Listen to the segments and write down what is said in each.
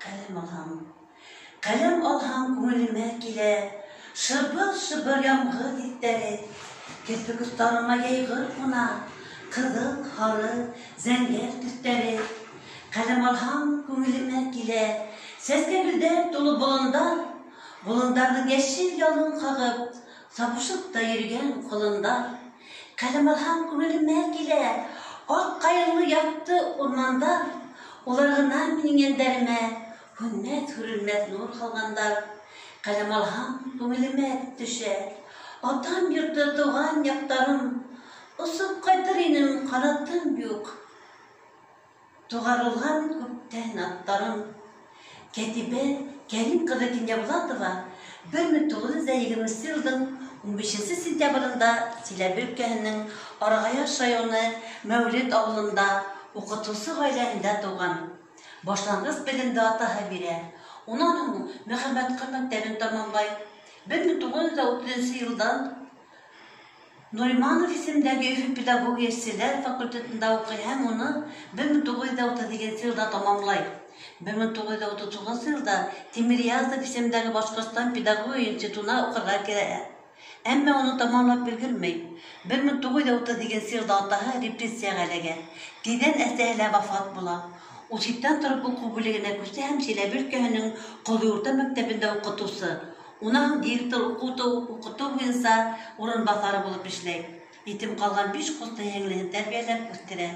Ҡәләм алһам, ҡәләм алһам, күңелемә килә шыбыр-шыбыр ямғыр еҫтәре. Керпек остарыма йәйғор ҡуна, ҡыҙыл, һары, зәңгәр төҫтәре. Ҡәләм алһам, күңелемә килә сәскә гөлдәр тулы болондар, болондарҙың йәшел ялын ҡағып, сабышып та йөрөгән ҡолондар. Ҡәләм алһам, күңелемә килә аҡ ҡайынлы яҡты урмандар, улар ғына минең йәндәремә һүнмәҫ, һүрелмәҫ нур һалғандар. Ҡәләм алһам, күңелемә төшә атам йорто, тыуған яҡтарым. Осоп ҡайтыр инем, ҡанатым юҡ, туғарылған күптән аттарым. Кәтибә Кәрим ҡыҙы Кинйәбулатова 1920 йылдың 15 сентябрендә Силәбе өлкәһенең Арғаяш районы Мәүлет ауылында уҡытыусы ғаиләһендә тыуған. Башланғыс белемде атаһы бирә. Унан һуң Мөхәммәтҡол мәктәбен тамамлай. 1930 йылдан Нуриманов исемендәге Өфө педагогия эшселәр факультетында уҡый һәм уны 1932 йылда тамамлай. 1939 йылда Тимирязев исемендәге Башҡортостан педагогия институтына уҡырға керә. Әммә уны тамамлап өлгөрмәй. 1938 йылда атаһы репрессияға эләгә. Тиҙҙән әсәһе лә вафат була. Ул ситтән тороп уҡыу бүлегенә күсә һәм Силәбе өлкәһенең Ҡолый урта мәктәбендә уҡытыусы, унан һуң директор уҡытыу буйынса урынбаҫары булып эшләй. Етим ҡалған биш ҡусты һеңлеһен тәрбиәләп үҫтерә.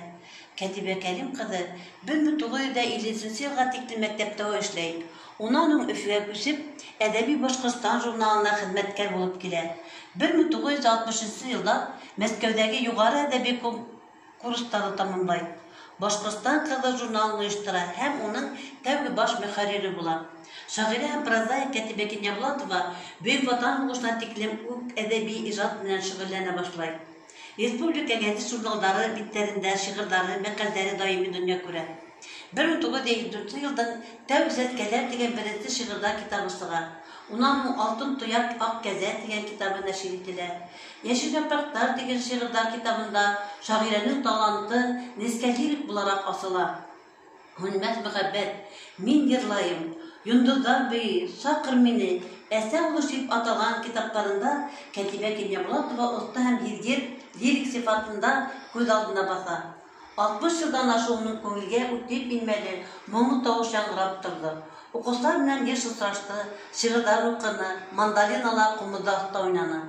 Кәтибә Кәрим ҡыҙы 1953 йылға тиклем мәктәптә эшләй. Унан һуң Өфөгә күсеп, Әҙәби Башҡортостан журналына хеҙмәткәр булып килә. 1963 йылда Мәскәүҙәге юғары әҙәби курстарҙы тамамлай. Башҡортостан ҡыҙы журналын ойоштора һәм уның тәүге баш мөхәррире була. Шағирә һәм прозаик Кәтибә Кинйәбулатова Бөйөк Ватан һуғышына тиклем үк әҙәби ижад менән шөғөлләнә башлай. Республика гәзит-журналдары биттәрендә шиғырҙары, мәҡәлдәре даими донъя күрә. 1954 йылдан Тәүге сәскәләр тигән беренсе шиғырҙар китабы сыға. Унан һуң Алтын тояҡ аҡ кәзә тигән китабы нәшир ителә. Йәшел япраҡтар тигән шиғырҙар китабында шағирәнең таланты нескә лирик булараҡ асыла. Һүнмәҫ мөхәббәт, Мин йырлайым, Йондоҙҙар бейей, Саҡыр мине, Әсә һулыш тип аталған китаптарында Кәтибә Кинйәбулатова оҫта һәм һиҙгер лирик сифатында күҙ алдына баҫа. 60 йылдан ашыу уның күңелгә үтеп инмәле моңло тауыш яңғырап торҙо. Уҡыусылар менән йыш осрашты, шиғырҙар уҡыны, мандолинала, ҡумыҙҙа оҫта уйнаны.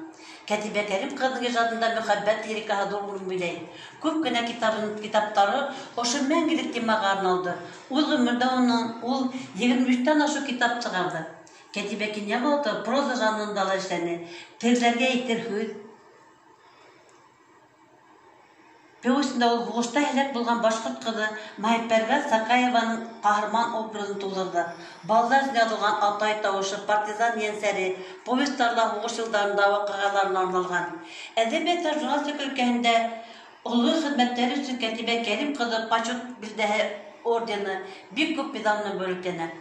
Кәтибә Кәрим ҡыҙының ижадында мөхәббәт лирикаһы ҙур урын биләй. Күп кенә китаптары ошо мәңгелек темаға арналды. Үҙ ғүмерендә ул 23-тән ашыу китап сығарҙы. Кәтибә Кинйәбулатова проза жанрында ла эшләне. Телдәргә әйтер һүҙ повестында ул һуғышта һәләк булған башҡорт ҡыҙы Маһипәрвәр Саҡаеваның ҡаһарман образын тыуҙырҙы. Балалар өсөн яҙылған Атай тауышы, Партизан йәнсәре повестар ла һуғыш йылдарында ваҡиғаларына арналған. Әҙәбиәт һәм журналистика өлкәһендә оло хеҙмәттәре өсөн Кәтибә Кәрим ҡыҙы Почет билдәһе ордены бик күп миҙал менән бүләкләнә.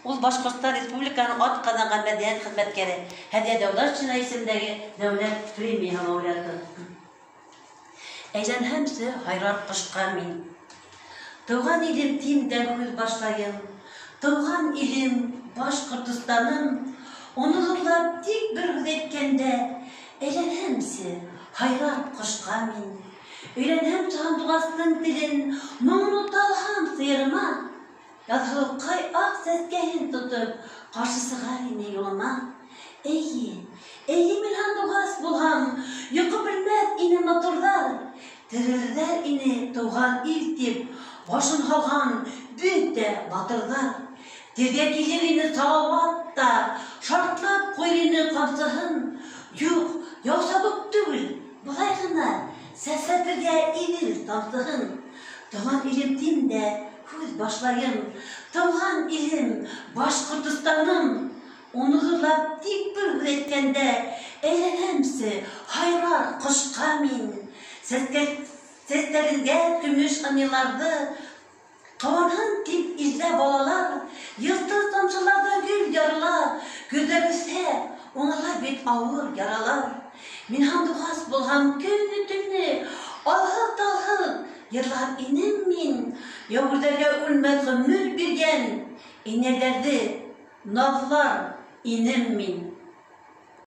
Ул Башҡортостан Республикаһының ат ҡаҙанған мәҙәниәт хеҙмәткәре Һәҙиә Дәүләтшина исемендәге дәүләт премияһы лауреаты. Әйләнһәмсе һайрар ҡошҡа мин. Тыуған илем тим дә һүҙ башлайым. Тыуған илем, Башҡортостаным. Уны ҙурлап тик бер һүҙ әйткәндә, әйләнһәмсе һайрар ҡошҡа мин. Өйрәнһәмсе һандуғастың телен, моңон талһам сыйырыма. Яҙһылыҡҡай аҡ сәскәһен тотоп, ҡаршы сығар ине юлыма. Эйе, эйе, мин һандуғас булһам, йоҡо белмәҫ ине матурҙар. Терелерҙәр ине тыуған ил тип, башын һалған бөтә батырҙар. Телгә килер ине Салауат та, шартлап ҡуйыр ине ҡамсыһын. Юҡ, яу сабып түгел, былай ғына сәсрәтергә Иҙел тамсыһын. Тыуған илем тим дә һүҙ башлайым. Тыуған илем, Башҡортостаным. Уны ҙурлап тик бер һүҙ әйткәндә, әйләнәмсе һайрар ҡошҡа мин. Сәстәреңгә көмөш ынйыларҙы ҡыуанһын тип илдә балалар, йылтыр тамсыларҙа гөл ярыла, гөлдәр үҫһә, уңала бит ауыр яралар. Мин һандуғас булһам көнө-төнө, алһыҙ-талһыҙ йырлар инем мин. Яугирҙәргә үлмәҫ ғүмер биргән Инәләрҙе наҙлар инем мин.